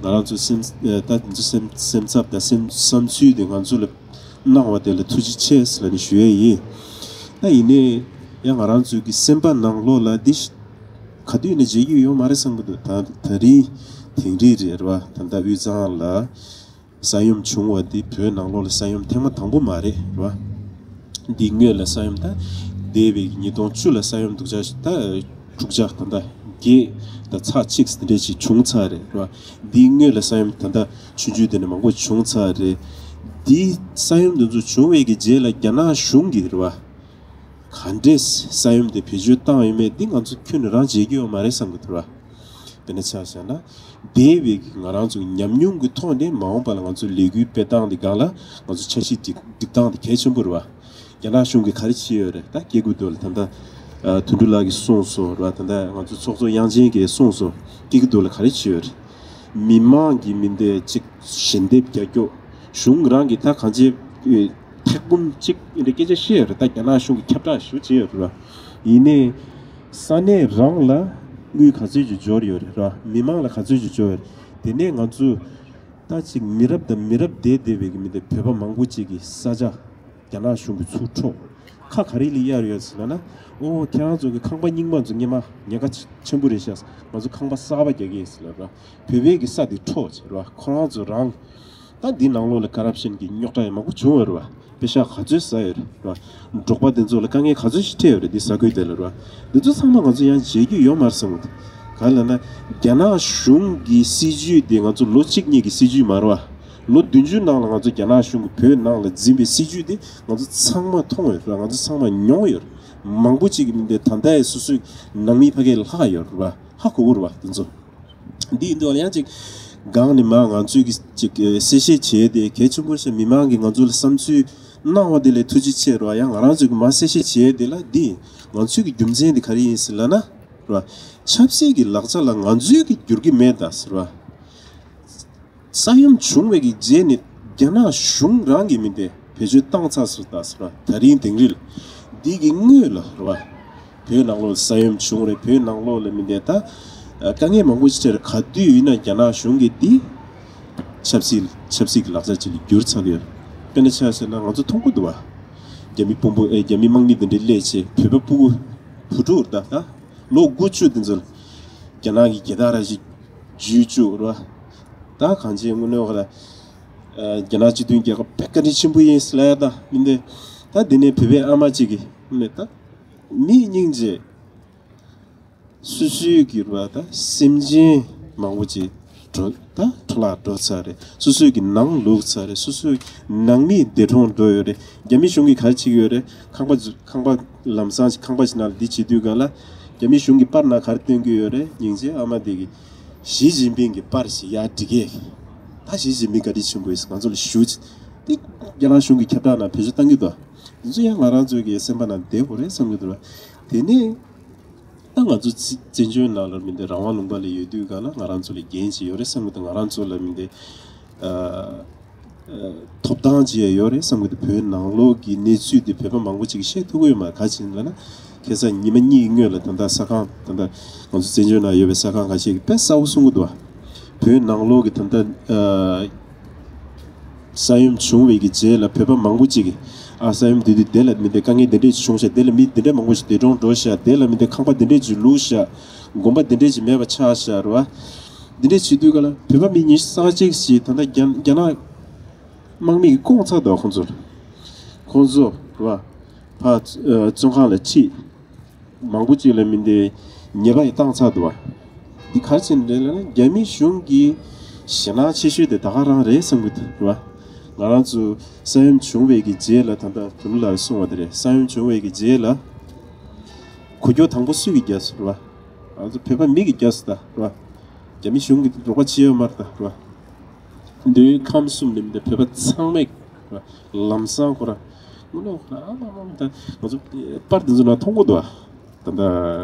ང་རང་ཚོ་སེམས་ད་འདི་ཚོ་སེམས་སེམས་འཚབ་དང་སེམས་བསམ་ཚུལ་དེ་ང་ཚོ་ལ་གནང་བ་དེ་ལ་ཐུགས་རྗེ་ཆེ་ཟེར་ལབ་ནས་ཞུ་ཡས་ཡིན། ད་ཡིན་ནའི་ཡང་ང་རང་ཚོའི་གི་སེམས་པ་ནང་ལོགས་ལ་འདི་ག་དུས་ནས་བརྗེད་རྒྱུ་ཡོད་མ་རེད་བསམ་གི་འདུག་ད་ད་རིང་དིང་རི་རེད་རེད་བ། ད་ལྟ་དབུས་གཙང་ལ་ས་ཡོམ་བྱུང་བ་འདི་བོད་ནང་ལོགས་ལ་ས་ཡོམ་ཐེངས་མ་དང་པོ་མ་རེད་རེད་བ། འདི་སྔོན་ལ་ས་ཡོམ་ད་འདས་པའི་ཉིས་སྟོང་བཅུ་ལ་ས་ཡོམ་སྡུག་ཅག་ད་དྲུག་ཅག་ད་ལྟ་བརྒྱད་ད་ཚེག་གཅིག་འདི་འདྲས་ཅིག་བྱུང་ཚར་རེད་རེད་བ། འདི་སྔོན་ལ་ས་ཡོམ་ད་ལྟ་ཆུང་ཆུང་དེ་ནས་མང་པོ་བྱུང་ཚར་རེད། འདི་ས་ཡོམ་འདི་ཚོ་བྱུང་བའི་གི་རྗེས་ལ་རྒྱ་ནག་གཞུང་གིས་རེད་བ། ག་འདྲས་ས་ཡོམ་དེ་བེད་སྤྱོད་བཏང་ཡོད་མེད་འདི་ང་ཚོ་ཁྱོན་ནས་རང་བརྗེད་ཀྱི་ཡོད་མ་རེད་བསམ་གི་འདུག་ར། དཔེར་ན་ཆ་བཞག་ན། འདས་པའི་ང་རང་ཚོ་ཉམས་མྱོང་གི་ཐོག་ནས་མ་འོངས་པ་ལ་ང་ཚོ་ལས་འགུལ་སྤེལ་སྟངས་འདི་སྒང་ལ་ང་ཚོ་འཆར་གཞི་སྒྲིག་སྒྲིག་སྟངས་འདི་གལ་ཆེན་པོ་རེད་བ། རྒྱ་ནག་གཞུང་གིས་ག་རེ་བྱས་ཡོད་རེད། ད་སྐྱེ་རྒུ་མདོ་ལ་ད་ལྟ་དོན་གྲུབ་ལགས་ཀྱིས་གསུངས་སོང་རེད་བ། ད་ལྟ་ང་ཚོ་ཚོགས་གཙོ་དབྱངས་ཅན་གྱིས་གསུངས་སོང་། སྐྱེ་རྒུ་མདོ་ལ་ག་རེ་བྱས་ཡོད་རེད། མི་མང་གི་མི་འདོད་ཅིག་ཞལ་འདེབས་རྒྱག་རྒྱུ། གཞུང་རང་གིས་ད་གང་ཅི་ཐེག་འབུམ་གཅིག་འདི་སྐད་ཆ་བཤད་ཡོད་རེད། ད་རྒྱ་ནག་གཞུང་གིས་ཁྱབ་བསྒྲགས་ཞུ་བྱས་ཡོད་རེད་བ། ཡིན་ནའི་ས་གནས་རང་ལ་དངུལ་ག་ཚོད་ཅིག་འབྱོར་ཡོད་རེད་བ། མི་མང་ལ་ག་ཚོད་ཅིག་འབྱོར་ཡོད་རེད། དེ་ནས་ང་ཚོ་ད་ཅིག་མི་རབས་དང་མི་རབས་འདས་འདས་པའི་གི་མི་འདི་བོད་པ་མང་པོ་ཅིག་གི་ས་ཆ་རྒྱ་ནག་གཞུང་གིས་ཚུར་འཕྲོག་ཁ་ག་རེ་ལ་གཡར་ཡོད་ཟེར་ལབ་ན། ཨོ་ཁྱེད་རང་ཚོ་གི་ཁང་པ་རྙིང་པ་ཚོ་སྔོན་མ་ཉེན་ཁ་ཆེན་པོ་རེད་ཤག་ང་ཚོ་ཁང་པ་གསར་པ་རྒྱག་གི་ཡིན་ཟེར་ལབ་ར། བོད་པའི་གི་ས་དེ་འཕྲོག་བྱས་ར། ཁོ་རང་ཚོ་རང་ད་འདི་ནང་ལོགས་ལ་ཀ་རབ་ཤན་གི་རྙོག་དྲ་ཡང་མང་པོ་བྱུང་ཡོད་རེད་བ། པེ་ཤག་ག་ཚོད་ཟ་ཡོད་རེད་བ། འབྲོག་པ་དེ་ཚོ་ལ་དཀའ་ངལ་ག་ཚོད་ཞིག་འཕྲད་ཡོད་རེད། འདི་ས་ཁུལ་དེ་ལ་རེད་བ། འདི་ཚོ་ཚང་མ་ང་ཚོ་ཡང་བརྗེད་རྒྱུ་ཡོད་མ་རེད་བསམ་གི་འདུག་ག་རེ་ལབ་ན་རྒྱ་ནག་གཞུང་གི་སྲིད་ཇུས་དེ་ང་ཚོ་ལོ་གཅིག་གཉིས་ཀྱི་སྲིད་ཇུས་མ་རེད་བ། ལོ་བདུན་ཅུ་ནང་ལ་ང་ཚོ་རྒྱ་ནག་གཞུང་གིས་བོད་ནང་ལ་འཛིན་པའི་སྲིད་ཇུས་དེ་ང་ཚོ་ཚང་མ་མཐོང་ཡོད་རེད། ང་ཚོ་ཚང་མ་མྱོང་ཡོད་རེད། མང་པོ་ཅིག་གི་མི་འདི་ད་ལྟ་ཡང་སོ་སོའི་ནང་མི་ཕ་གིར་ལྷག་ཡོད་རེད་བ། ཧ་གོ་གི་རེད་བ་དེ་ཚོ། འདི་ཡིན་དུས་ལ་ཡང་ཅིག་སྒང་ནས་མ་ང་ཚོས་ཀྱི་ཅིག་གསལ་བཤད་བྱས་ཏེ་གལ་ཆེན་པོ་ཞིག་མི་མང་གིས་ང་ཚོ་ལ་བསམ་ཚུལ་གནང་བ་དེ་ལ་ཐུགས་རྗེ་ཆེ་རེད་བ། ཡང་ང་རང་ཚོས་ཀྱི་མ་གསལ་བཤད་བྱས་དེ་ལ་འདི་ང་ཚོས་ཀྱི་རྒྱུ་མཚན་དེ་ག་རེ་ཡིན་ཟེར་ལབ་ན་རེད་བ། ཆབ་སྲིད་ཀྱི་ལག་ཆ་ལ་ང་ཚོས་ཀྱི་འགྱུར་གྱི་མེད་ད་ཟེར་བ། ས་ཡོམ་བྱུང་བའི་གི་རྗེས་ནས་རྒྱ་ནག་གཞུང་རང་གི་མི་དེ་ བེད་སྤྱོད་བཏང་ཚར་སོང་ད་ཟེར་བ། ད་རིང་དིང་རི་ལ་འདི་གི་སྔོན་ལ་རེད་བ། བོད་ནང་ལོགས་ས་ཡོམ་བྱུང་རེད། བོད་ནང་ལོགས་ལ་མི་འདས་ད་དཀའ་ངལ་མང་པོ་ཞིག་འཕྲད་རེད། ག་དུས་ཡིན་ན་རྒྱ་ནག་གཞུང་གིས་འདི་ཆབ་སྲིད་ཆབ་སྲིད་ཀྱི་ལག་ཆ་ཅིག་ལ་བསྒྱུར་ཚར་གི་ཡོད། དཔེར་ན་ཆ་བཞག་ན་ང་ཚོ་མཐོང་གི་འདུག་བ། རྒྱ་མི་དཔུང་པོ་ཨེ་རྒྱ་མི་དམག་མི་འདི་འདྲའི་སླེབས་བྱས་བོད་པ་ཕྲུ་གུ་བུ་ཕྲུག་ད་ད་ལོ་དགུ་བཅུ་འདི་ཚོ་ལ་རྒྱ་ནག་གི་རྒྱལ་དར་ར་ཞིག་འཇུས་བཅུག་རེད་བ། ད་གང་ཅི་དངོས་གནས་ཁོ་ལ་རྒྱ་ནག་སྤྱི་མཐུན་རྒྱལ་ཁབ་དཔེ་བཀའ་དྲིན་ཆེན་པོ་ཡིན་ཟེར་ལབ་ཡ་ད་མི་འདི་ད་འདི་ནས་བོད་པའི་ཨ་མ་གཅིག་གིས་ནས་ད་མི་སྙིང་རྗེ། སོ་སོའི་གི་རེད་བ་ད་སེམས་ཅན་མང་པོ་ཅིག་འགྲོ་ད་འཕྲོ་བརླག་འགྲོ་ཚར་རེད། སོ་སོའི་གི་ནང་ལུག་ཚར་རེད། སོ་སོའི་ནང་མི་འདས་གྲོངས་འགྲོ་ཡོད་རེད། རྒྱ་མི་གཞུང་གིས་ག་རེ་བྱེད་ཀྱི་ཡོད་རེད། ཁང་པ་ཁང་པ་ལམ་སང་ཁང་པ་ཞིག་ནང་ལ་འདི་བྱེད་དུས་ག་ལ་རྒྱ་མི་གཞུང་གི་པར་ནང་ག་རེ་སྟོན་གྱི་ཡོད་རེད། སྙིང་རྗེ་ཨ་མ་དེ་གི་ཞི་ཅིན་ཕིང་གི་པར་ཞིག་ཡར་སྒྲིག་གས། ད་ཞི་ཅིན་ཕིང་བཀའ་དྲིན་ཆེན་པོ་ཡིན་ང་ཚོ་ལ་ཞུ་ཅིག་དེ་རྒྱ་ནག་གཞུང་གི་ཁྱབ་བསྒྲགས་ནང་བེད་སྤྱོད་བཏང་གི་འདུག་འདི་ཚོ་ཡང་ང་རང་ཚོའི་གི་སེམས་པ་ནང་བསྡད་དགོས་རེད་བསམ་གྱི་འདུག་ར། དེ་ནས་ད་ང་ཚོ་བཙན་བཙན་བྱོལ་ནང་ལ་མི་འདི་རང་དབང་ལུང་པ་ལ་ཡོད་དུས་ག་ལ་ང་རང་ཚོ་ལ་འགན་ཅིག་ཡོད་རེད་བསམ་གྱི་འདུག་ང་རང་ཚོ་ལ་མི་འདི་ཨ། ཐོབ་ཐང་ཅིག་ཡང་ཡོད་རེད་བསམ་གྱི་འདུག་བོད་ནང་ལོགས་ཀྱི་གནས་ཚུལ་དེ་བོད་པ་མང་པོ་ཅིག་གིས་ཤེས་ཐུབ་ཀྱི་ཡོད་མ་རེད། ག་ཅི་ཡིན་ལབ་ན་ཁ་སང་ཉི་མ་གཉིས་ཀྱི་སྔོན་ལ་ད་ལྟ་གསར་ཁང་ད་ལྟ་ང་ཚོ་བཙན་བྱོལ་ནང་ཡོད་པའི་གསར་ཁང་ཁ་ཤས་ཀྱིས་དཔེ་གསལ་པོ་གསུང་གི་འདུག་བ། བོད་ནང་ལོགས་ཀྱི་ད་ལྟ་ཨ། ས་ཡོམ་བྱུང་བའི་གི་རྗེས་ལ་བོད་པ་མང་པོ་ཅིག་གིས་ཨ་ས་ཡོམ་དེ་དུས་དེ་ལ་མི་འདི་དཀའ་ངལ་འདི་འདྲས་ཅིག་བྱུང་ཤག་དེ་ལ་མི་འདི་འདྲས་མང་པོ་ཞིག་འདས་གྲོངས་འགྲོ་ཤག་དེ་ལ་མི་འདི་ཁང་པ་འདི་འདྲས་ཅིག་ལུག་ཤག་དགོན་པ་འདི་འདྲས་ཅིག་མེད་པ་ཆགས་ཤག་རེད་བ། འདི་འདྲས་བྱེད་དུས་ག་ལ་བོད་པ་མི་ཉི་ཤུ་རྩ་གཅིག་ཞིག་ད་ལྟ་རྒྱ་རྒྱ་ནག་དམག་མི་གིས་བཀོང་ཚར་འདུག་ཁོང་ཚོར། ཁོང་ཚོ་རེད་བ། ཕར་བཙོན་ཁང་ལ་ཁྲིད། མང་པོ་ཅིག་ལ་མི་འདི་ཉེས་པ་ཡང་བཏང་ཚར་འདུག་བ། འདི་ག་རེ་བྱས་ནས་རེད་ལབ་ན་རྒྱ་མི་གཞུང་གི་ཞེད་སྣང་ཆེ་ཤོས་དེ་ད་ག་རང་རེད་བསམ་གྱི་འདུག་རེད་བ། ང་རང་ཚོ་ས་ཡོམ་བྱུང་བའི་གི་རྗེས་ལ་ད་ལྟ་དུམ་ལ་གསུངས་པ་དེ་རེད། ས་ཡོམ་བྱུང་བའི་གི་རྗེས་ལ་གོ་སྐྱོ་དང་པོ་སུས་ཀྱིས་བརྒྱབ་སོང་རེད་བ། ང་ཚོ་བོད་པ་མི་གིས་བརྒྱབ་སོང་ད་རེད་བ། རྒྱ་མི་གཞུང་གིས་རོགས་པ་བྱས་ཡོད་མ་རེད་ད་རེད་བ། མདོའི་ཁམས་གསུམ་ནས་མི་འདི་བོད་པ་ཚང་མས་ལམ་སང་ཁོ་རང་དངོས་གནས་ཁོ་རང་ཨ་མ་མ་མ་ད་ང་ཚོ་པར་འདི་ཚོ་ནང་མཐོང་གི་འདུག་ཨ། ད་ལྟ་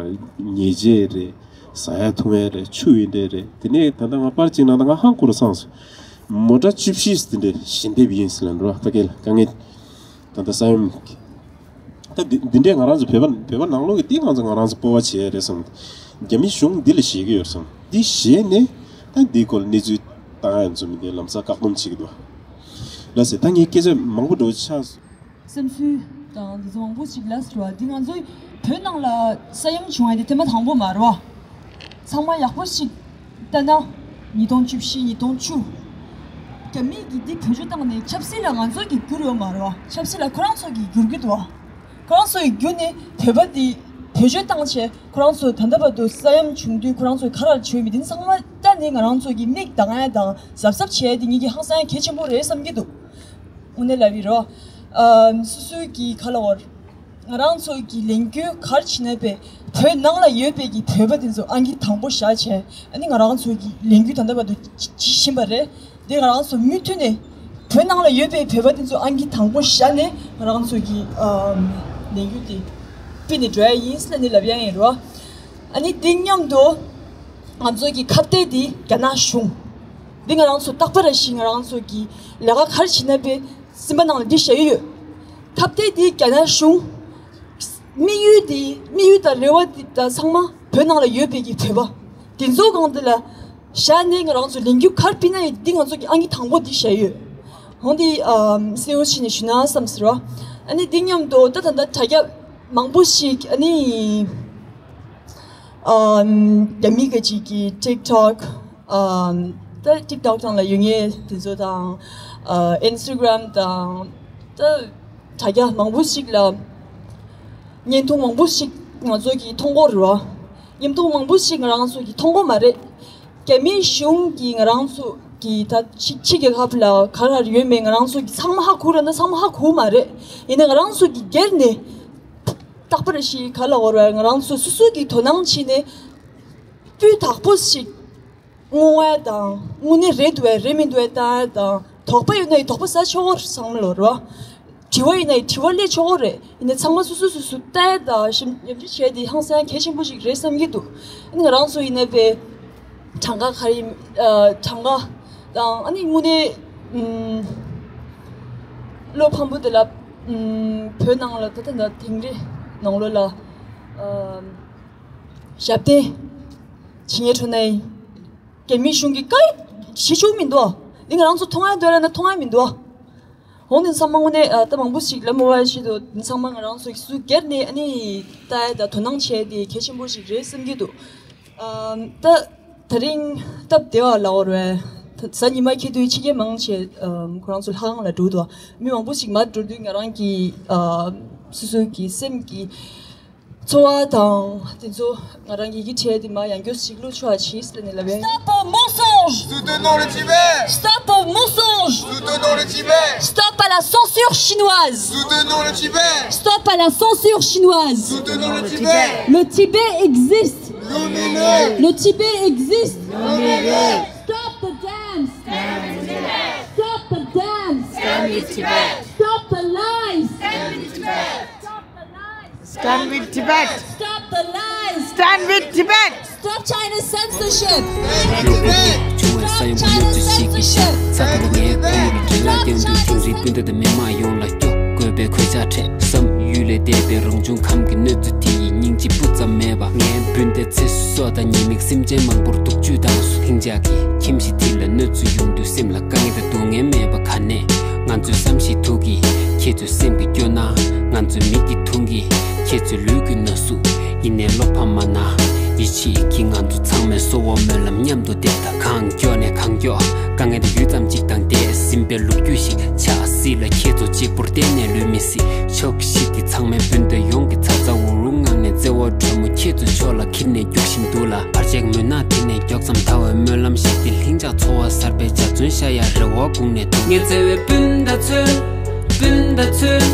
ཉལ་ཆས་རེད། ཟ་ཡ་འཐུང་ཡ་རེད། ཆུ་ཡིན་འདྲ་རེད། དེ་ནས་ད་ལྟ་ང་པར་གཅིག་ནང་ད་ང་ཧང་གོ་རུ་སངས་སོང་། མོ་ཊ་བཅུ་བཞི་དེ་འདྲས་ཞལ་འདེབས་ཡིན་ཟེར་ལ་འགྲོ་བ་ཕ་གི་ལ་དཀའ་ངལ་ད་ལྟ་ས་ཡོམ་གི་ད་འདི་འདི་འདྲའི་ང་རང་ཚོ་བོད་པ་བོད་པ་ནང་ལོགས་ཀྱི་དེ་ང་ཚོ་ང་རང་ཚོ་སྤོབས་པ་བྱེད་ཡ་རེད་བསམ། རྒྱ་མི་གཞུང་འདི་ལ་ཞེད་ཀྱི་ཡོད་བསམ། འདི་ཞེད་ནས་ད་འདིའི་སྐོར་གནས་ཚུལ་བཏང་ཡ་ཚོ་མི་འདི་ལམ་སང་བཀག་སྡོམ་བྱེད་ཀྱི་འདུག་ལགས་སེ་ད་ངས་སྐད་ཆ་མང་པོ་འགྲོ་ཆགས་སོང་། སེམས་ཚུལ་དང་འདི་ཚོ་མང་པོ་ཞིག་ལ་ཟེར་བ་འདི་ང་ཚོའི་བོད་ནང་ལ་ས་ཡོམ་བྱུང་བ་འདི་ཐེངས་མ་དང་པོ་མ་རེད་བ། ཚང་མ་ཡག་པོ་ཞིག་ལྟ་ན། ཉིས་སྟོང་བཅུ་བཞི་ཉིས་སྟོང་བཅུ། རྒྱ་མིས་ཀྱིས་འདི་བེད་སྤྱོད་བཏང་ནས་ཆབ་སྲིད་ལ་ང་ཚོ་གིས་བསྒྱུར་ཡོད་མ་རེད་བ། ཆབ་སྲིད་ལ་ཁོ་རང་ཚོ་གིས་བསྒྱུར་གྱི་འདུག་བ། ཁོ་རང་ཚོ་ཡིས་བསྒྱུར་ནས་བོད་པ་འདི་བེད་སྤྱོད་བཏང་བྱས་ཁོ་རང་ཚོ་ད་ལྟ་བར་དུ་ས་ཡོམ་བྱུང་དུས་ཁོ་རང་ཚོས་ག་རེ་བྱས་ཡོད་མེད་འདི་ཚང་མ་ལྟ་ནས་ང་རང་ཚོ་གིས་མིག་གདངས་ཡ་དང་གཟབ་གཟབ་བྱས་ཏེ་ངེད་ཀྱི་ཧང་སང་ཡ་གལ་ཆེན་པོ་རེད་བསམ་གྱི་འདུག་དངོས་གནས་ལབ་ཡིན་རོ། ཨམ། སོ་སོའི་གི་ཁ་ལ་བར། ང་རང་ཚོ་གི་ལས་འགུལ་ག་རེ་བྱེད་ན་པས་བོད་ནང་ལ་ཡོད་པའི་གི་བོད་པ་དེ་ཚོ་ཨང་ཀི་དང་པོ་བཞག་བྱས་ཨ་ནི་ང་རང་ཚོ་གི་ལས་འགུལ་ད་ལྟ་བར་དུ་བྱེད་བཞིན་པ་རེད། དེ་ང་རང་ཚོ་མུ་མཐུད་ནས་བོད་ནང་ལ་ཡོད་པའི་བོད་པ་དེ་ཚོ་ཨང་ཀི་དང་པོ་བཞག་ནས་ང་རང་ཚོ་གི་ཨམ། ལས་འགུལ་དེ་སྤེལ་ནས་འགྲོ་ཡ་ཡིན་ཟེར་ནས་ལབ་ཡ་ཡིན་རོ། ཨ་ནི་དེ་མཉམ་དུ་ང་ཚོ་གི་ཁ་གཏད་དེ་རྒྱ་ནག་གཞུང་། འདི་ང་རང་ཚོ་རྟག་པར་བཞིན་ང་རང་ཚོ་གི་ལས་ཀ་ག་རེ་བྱེད་ན་པའི་སེམས་པ་ནང་ལ་འདི་བཞག་གི་ཡོད། ཁ་གཏད་འདི་རྒྱ་ནག་གཞུང་། དམིགས་ཡུལ་འདི་དམིགས་ཡུལ་དང་རེ་བ་འདི་དང་ཚང་མ་བོད་ནང་ལ་ཡོད་པའི་གི་བོད་པ་འདི་ཚོ་སྒང་འདི་ལ་བཞག་ནས་ང་རང་ཚོ་ལས་འགུལ་ག་རེ་སྤེལ་ན་ཡང་འདི་ང་ཚོ་གི་ཨང་ཀི་དང་པོ་འདི་བཞག་ཡོད། འོན་ཏེ་ཨམ། སེའུ་ཕྱིན་ནས་ཞུ་ན་བསམ་ཟེར་བ། ཨ་ནི་འདི་མཉམ་དུ་ད་ད་ལྟ་དྲ་རྒྱ་མང་པོ་ཞིག་ཨ་ནི་ཨམ། རྒྱ་མི་ག་ཅིག་གི་ཊིག་ཊོག་ཨམ། ད་ཊིག་ཊོག་དང་ལ་ཡོད་ངེས་དེ་ཚོ་དང་ཨ། ཨིན་སི་ཊ་གྷ་རམ་དང་ད་དྲ་རྒྱ་མང་པོ་ཞིག་ལ་བརྙན་ཐུང་མང་པོ་ཞིག་ང་ཚོ་གིས་མཐོང་གི་རེད་བ། བརྙན་ཐུང་མང་པོ་ཞིག་ང་རང་ཚོ་གིས་མཐོང་གི་མ་རེད། རྒྱ་མིའི་གཞུང་གིས་ང་རང་ཚོ་གི་ད་ཕྱི་ཕྱི་རྒྱལ་ཁབ་ལ་ག་རེ་ཡོད་མེད་ང་རང་ཚོ་གིས་ཚང་མ་ཧ་གོ་ར་ན་ཚང་མ་ཧ་གོ་མ་རེད། ཡིན་ན་ང་རང་ཚོ་གིས་སྒེར་ནས་རྟག་པར་ཞིག་ག་ལ་བར་བ་ང་རང་ཚོ་སོ་སོ་གིས་དོ་སྣང་བྱས་ནས་སྤུས་དག་པོ་ཞིག་བསྔོ་བ་དང་དངོས་གནས་རེད་འདུག་བས་རེད་མི་འདུག་བས་ལྟ་ཡ་དང་དོགས་པ་ཡོད་ན་ཡི་དོགས་པ་ཟ་ཆོག་གོ་བསམ་བློ་རེད་བ། དྲི་བ་ཡིན་ན་ཡི་དྲི་བ་སླེབས་ཆོག་གོ་རེད། ཡིན་ན་ཚང་མ་སོ་སོ་སོ་སོ་ལྟ་ཡ་དང་ཞིབ་ཉམས་ཞིབ་བྱས་ཏེ་ཧང་སང་གལ་ཆེན་པོ་ཞིག་རེད་བསམ་གྱི་འདུག་ཨ་ནི་ང་རང་ཚོ་ཡིན་ན་པའི་གྲངས་ཀ་ག་རེ་ཡིན་ཨ། གྲངས་ཀ་དང་ཨ་ནི་དངོས་གནས་ཨུམ། བློ་ཕམ་པོ་དེ་ལ་ཨམ་བོད་ནང་ལ་ད་ལྟ་ན་དིང་རི་ནང་ལོགས་ལ་ཨམ་ཞབས་བརྟན་བྱེད་མཁན་ཁྲོད་ནས་རྒྱ་མི་གཞུང་གི་བཀའ་ཞེ་ཆུང་མི་འདུག་འདི་ང་རང་ཚོ་མཐོང་ཡ་འདོད་ལ་ན་མཐོང་ཡ་མི་འདུག་འོ་འདི་ཚང་མ་དངོས་གནས་ཨ་ད་མང་པོ་ཞིག་ལབ་མ་བ་ཞིག་འདུག་འདི་ཚང་མ་ང་རང་ཚོ་སུ་སྒེར་ནས་ཨ་ནི་ལྟ་ཡ་ད་དོ་སྣང་བྱས་ཏེ་གལ་ཆེན་པོ་ཞིག་རེད་བསམ་གྱི་འདུག་ཨམ་ད་དེ་རིང་སྟབས་བདེ་བ་ལབ་དགོས་རེད། ད་གཟའ་ཉི་མ་ཁེལ་དུས་ཕྱི་རྒྱལ་མང་ཆེ་ཨམ་ཁོ་རང་ཚོ་ལྷ་ཁང་ལ་འགྲོ་འདུག་མི་མང་པོ་ཞིག་མར་འགྲོ་དུས་ང་རང་གི་ཨམ་སོ་སོ་གི་སེམས་ཀྱི་ཚོར་བ་དང་དེ་ཚོ་ང་རང་གི་ཡི་གེ་བྲིས་ཏེ་མར་ཡང་བསྐྱར་ཞིག་བླུག་ཆོག་ཨ་ཕྱིས་ལབ་ནས་ལབ་ཡ་ཡིན། Stop au mensonge! Soutenons le Tibet! Stop au mensonge! Soutenons le Tibet! Stop à la censure chinoise! Soutenons le Tibet! Stop à la censure chinoise! Soutenons le Tibet! Le Tibet existe! Nous minés! Le Tibet existe! Nous minés! Stop the dams! Stop the dams! Stand with Tibet! Stop the lies! Stand with Tibet! Stop the lies! Stand with Tibet! Stop the lies! Stand with Tibet! Stop China's censorship! Stand with Tibet! བྱུང་བའི་ས་ཡོམ་གྱི་གནོད་འཚེ་ཞིག་གིས་ཤ་ཚ་དང་ངའི་ཁོར་ཡུག་ལ་འདྲེ་ལ་བརྒྱངས་དུས་དིང་རིའི་སྤུན་ཟླ་དང་མི་མང་ཡོངས་ལ་སྐྱོ་དགོས་པའི་གོད་ཆག་འཕྲད་བསམ་ཡུལ་ལས་འདས་པའི་རང་བྱུང་ཁམས་ཀྱི་གནོད་འཚེ་དེ་ཡི་སྙིང་རྗེ་སྤུ་ཙམ་མེད་པ། ངའི་སྤུན་ཟླའི་ཚེ་སྲོག་དང་ཉེས་དམིགས་སེམས་ཅན་མང་པོར་སྡུག་བཅུག་བཏང་སོང་། ལྷིང་འཇགས་ཀྱི་ཁྱིམ་གཞིས་དེ་ལ་གནོད་འཚེ་ཡོང་དུས་སེམས་ལ་དཀའ་ངལ་དང་སྡུག་བསྔལ་མེད་པ་ག་ནས། ང་ཚོས་བསམ་ཤེས་ཐུག་གི། ཁྱེད་ཚོས་སེམས་ཀྱི་སྐྱོ་སྣང་། ང་ཚོས་མིག་གིས་མཐོང་གི། ཁྱེད་ཚོས་ལུས་ཀྱིས་ན་ཟུག་ཡིན་ནའི་བློ་ཕམ་མ་གནང་། ཡིད་ཆེས་ཀྱིས་ང་ཚོ་ཚང་མའི་གསོལ་བ་སྨོན་ལམ་མཉམ་དུ་འདེབས་དང་། གང་མགྱོགས་ནས་གང་མགྱོགས་དཀའ་ངལ་དེ་ཡུད་ཙམ་གཅིག་དང་འདས་ཟིན་པའི་ལོ་རྒྱུས་ཤིག་ཆགས་སྲིད་ལ། ཁྱེད་ཚོ་གཅིག་པུར་གཏན་ནས་ལུས་མི་སྲིད། ཕྱོགས་བཞི་གི་ཚང་མའི་སྤུན་ཟླ་ཡོངས་ཀྱིས་ཚ་ཚ་འུར་འུར་ངང་ནས་བརྩེ་བ་དྲོན་མོ་ཁྱེད་ཚོའི་ཕྱོགས་ལ་འཁྱེར་ནས་རྒྱུགས་བཞིན་འདུག་ལ། བར་ཆད་མུན་ནག་དེ་ནས་མགྱོགས་ཙམ་ཐར་བའི་སྨོན་ལམ་ཞིག་སྟེ། ལྷིང་འཇགས་འཚོ་བ་གསར་པའི་འཇའ་ཚོན་ཤར་ཡག་རེ་བ་དགུང་ནས་འདུག་ངའི་བརྩེ་བའི་སྤུན་ཟླ་ཚོས། སྤུན་ཟླ་ཚོས།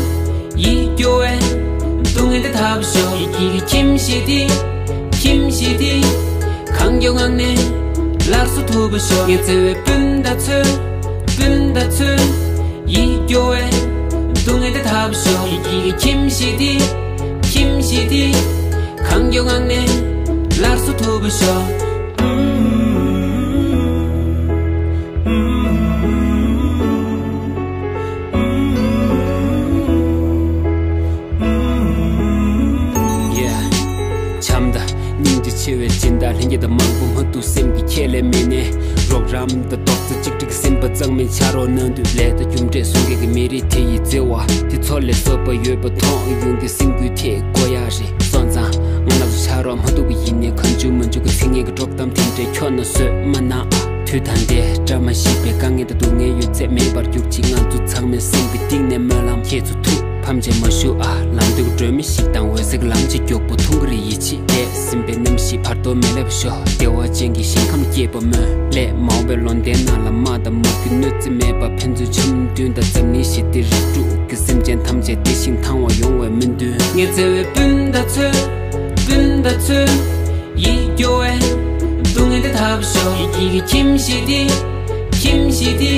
ཡིད་སྐྱོ་བའི་སྡུག་བསྔལ་དེ་ཐར་བར་ཤོག་ཡིད་ཀྱི་ཁྱིམ་གཞིས་དེ། ཁྱིམ་གཞིས་དེ། གང་མགྱོགས་ངང་ནས་སླར་གསོ་ཐུབ་པར་ཤོག་ངའི་བརྩེ་བའི་སྤུན་ཟླ་ཚོས། སྤུན་ཟླ་ཚོས། ཡིད་སྐྱོ་བའི་སྡུག་བསྔལ་དེ་ཐར་བར་ཤོག་ཡིད་ཀྱི་ཁྱིམ་གཞིས་དེ། ཁྱིམ་གཞིས་དེ། གང་མགྱོགས་ངང་ནས་སླར་གསོ་ཐུབ་པར་ཤོག Yeah. བྱམས་དང་སྙིང་རྗེ་ཆེ་བའི་སྦྱིན་བདག་ལྷན་རྒྱས་དང་མང་པོ་མ་གཏོགས་སེམས་ཀྱི་ཁྱད་ལས་མེད་ནས། རོགས་རམ་དང་རྡོག་རྩ་གཅིག་སྒྲིལ་གྱི་སེམས་པ་གཙང་མའི་ཕྱག་རོགས་གནང་དུས། ལས་དང་རྒྱུ་འབྲས་གསུམ་ཀའི་མི་རིགས་དེ་ཡི་བརྩེ་བ་དེ་ཚོ་ལས་བཟོད་པ་ཡོད་པ་མཐོང་ཡོང་གི་སེམས་འགུལ་ཐེབས་དགོས་ཡག་རེད། སོང་ཙང་ང་རང་ཚོ་ཕྱག་རོགས་མ་ཐུབ་པ་ཡིན་ནའི། གང་བྱུང་མང་བྱུང་གི་ཚིག་ངན་གྱི་དཀྲོག་གཏམ་དེ་འདྲས་ཁྱོན་ནས་བཟོས་མ་གནང་ཨ། དུས་ད་ལྟའི་བཀྲ་མ་ཤིས་པའི་དཀའ་ངལ་དང་སྡུག་བསྔལ་ཡོད་ཚད་མེད་པར་གྱུར་ཅིག་ང་ཚོ་ཚང་མའི་སེམས་ཀྱི་གཏིང་ནས་སྨོན་ལམ། ཁྱེད་ཚོ་ཐུགས་ཕམ་བྱས་མ་བཞུགས་ཨ། ལམ་དུས་སྒྲོན་མེ་ཞིག་དང་འོད་ཟེར་གྱི་ལམ་གྱི་མགྱོགས་པོ་མཐོང་གི་རེད། ཡིད་ཆེས་འདས་ཟིན་པའི་རྣམ་ཤེས་བར་དོ་མི་སླེབས་ཤོག་བདེ་བ་ཅན་གྱི་ཞིང་ཁམས་སྐྱིད་པ་སྨོན་ལས་མ་འོངས་པའི་ལོ་ཟླའི་ནང་ལ་དམག་དང་མུ་གེ་གནོད་འཚེ་མེད་པ། ཕན་ཚུན་འཆམ་མཐུན་དང་འཛམ་གླིང་ཞི་བདེ། རིགས་དྲུག་གི་སེམས་ཅན་ཐམས་ཅད་བདེ་ཞིང་ཐང་བ་ཡོང་བའི་སྨོན་འདུན། ངའི་བརྩེ་བའི་སྤུན་ཟླ་ཚོས། སྤུན་ཟླ་ཚོས། ཡིད་སྐྱོ་བའི་སྡུག་བསྔལ་དེ་ཐར་བར་ཤོག་ཡིད་ཀྱི་ཁྱིམ་གཞིས་དེ། ཁྱིམ་གཞིས་དེ།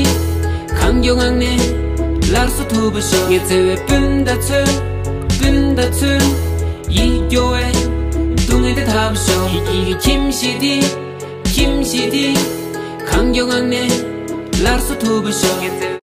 གང་མགྱོགས་ངང་ནས་སླར་གསོ་ཐུབ་པར་ཤོག་ངའི་བརྩེ་བའི་སྤུན་ཟླ་ཚོས། སྤུན་ཟླ་ཚོས། ཡིད་སྐྱོ་བའི་སྡུག་བསྔལ་དེ་ཐར་བར་ཤོག་ཡིད་ཀྱི་ཁྱིམ་གཞིས་དེ། ཁྱིམ་གཞིས་དེ། གང་མགྱོགས་ངང་ནས་སླར་གསོ་ཐུབ་པར་ཤོག